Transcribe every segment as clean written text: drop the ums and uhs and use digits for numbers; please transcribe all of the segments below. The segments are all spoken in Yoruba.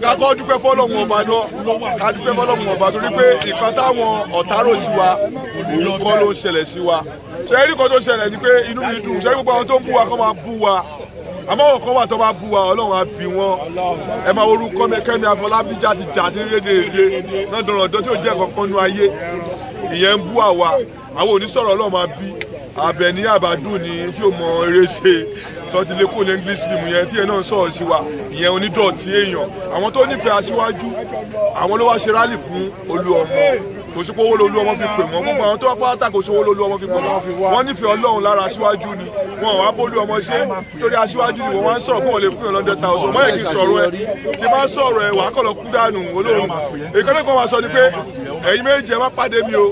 Ká kọ́ dúpẹ́ fọ́lọ́run Ọba náà, ká dúpẹ́ fọ́lọ́run Ọba, torí pé ìkan táwọn ọ̀tá rò sí wa, òun kọ́ ló ń ṣẹlẹ̀ sí wa. Ṣe é rí kan tó ṣẹlẹ̀ ni pé inú mi dùn. Ṣe é gbogbo àwọn tó ń bú wa kọ́ máa bú wa, àmọ́ àwọn kan wà tó bá bú wa, Ọlọ́run á bí wọn. Ẹ máa orúkọ mi, Kẹ́mi Afọlábí, jáde jáde rédèrèdè náà dọ̀rọ̀dọ̀ tí ò jẹ́ kankan nú ayé. Ìyẹn ń bú àwa, àwọn onísọ̀rọ̀, Ọlọ́run máa bí. Àbẹ̀ní Àbádùn ni tí ò mọ eré ṣe tó ti lé kó ní English film yẹn tí yẹn náà ń sọ̀rọ̀ sí wa. Ìyẹn onídọ̀tí èèyàn. Àwọn tó nífẹ̀ẹ́ aṣíwájú, àwọn ló wá ṣe rally fún Olú Ọmọ. Kò sí pé owó lolú ọmọ fi pè wọ́n. Gbogbo àwọn tó wá pátá, kò sí owó lolú ọmọ fi pè wọ́n. Wọ́n nífẹ̀ẹ́ Ọlọ́run lára aṣíwájú ni. Wọn ò wá bólú ọmọ ṣe torí aṣíwájú ni. Wọ́n wá ń sọ̀rọ̀ pé wọ́n lè fún yàn 100,000. Mọ́ yẹ kí n sọ̀rọ̀ ẹ tí bá sọ̀rọ̀ ẹ, wàá kọ̀ lọ kú dànù olóorun. Ìkànnì kan wá sọ ni pé ẹ̀yin méjì, ẹ má pàdé mi o.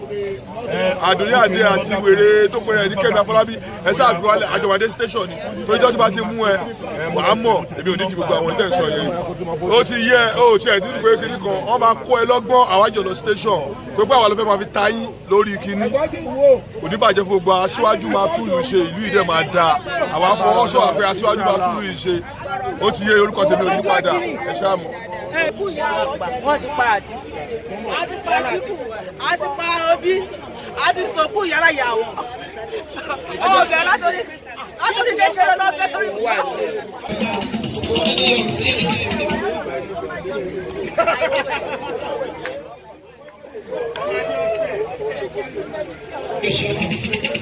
Àdùnní Àdé àti wèrè tó pèrè ní Kẹ́mi Afọlábí, ẹ sáà fi wálé àjọwádé station ni, torí jọ́ tí bá ti mú ẹ, wàá mọ̀. Èmi ò ní ti gbogbo àwọn ìtẹ̀ sọ yẹn. Ó ti yẹ, ó ti ẹ̀ títí pé kíní kan wọ́n máa kó ẹ lọ́gbọ́n. Àwájọ lọ station pé pé àwa ló fẹ́ máa fi ta yín lórí kíní. Kò ní bàjẹ́ fún gbogbo. Aṣíwájú máa tún ìlú ṣe, ìlú ìdẹ́ máa dáa. Àwa fọwọ́sọ̀ pé aṣíwájú máa tún ìlú ṣe. Ó ti yé. Orúkọ tèmi ò ní padà, ẹ ṣáà mọ̀. Wọ́n ti pa àti. A ti pa Àtìkù, a ti pa Obi, a ti sọkú yàrá ìyàwó ọbẹ̀ látòrí kékeré lọ bẹ́ sórí Wà. Kúkú.